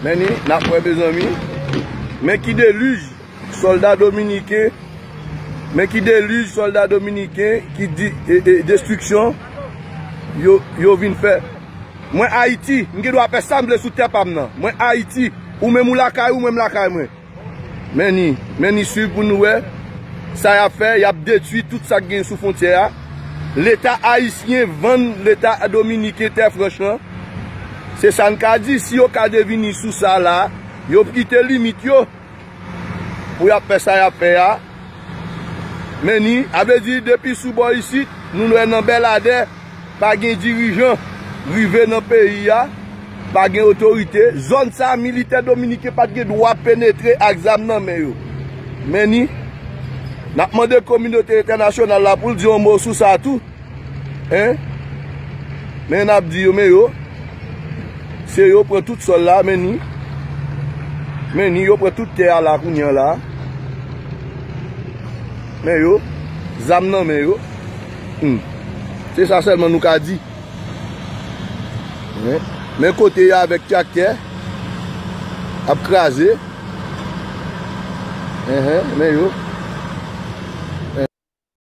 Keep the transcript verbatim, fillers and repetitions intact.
Men ni, n ap wè, mezanmi. Men ki delij sòlda dominiken. Men ki delij sòlda dominiken ki di e, e, destriksyon yo, yo vin fè. Mwen Ayiti, m gen dwa fè sa m vle sou tè pa m nan. Mwen Ayiti, ou menm ou lakay ou, mwen m lakay mwen. Men ni, men ni swiv pou nou wè sa y ap fè, y ap detwi tout sa k gen sou fwontyè a. Leta ayisyen vann Leta dominiken tè franch lan. Se sa n ka di, si yo ka devini sou sa la, yo kite limit yo pou y ap fè sa y ap fè a. Men ni, a vle di, depi sou bò isit, nou wè nan Bèladè, pa gen dirijan rive nan peyi a, pa gen otorite. Zòn sa a, militè dominiken pa t gen dwa penetre ak zam nan men yo. Men ni, n ap mande kominote entènasyonal la pou l di yon mo sou sa tou. Hein? Men n ap di yo, men yo. Se yo pran tout sòl la, men ni. Men ni, yo pran tout tè a la kounye a la. Men yo. Zam nan men yo. Hmm. Se sa sèlman nou ka di. Hein? Men kote yo avèk traktè ap kraze. Enhen, men yo.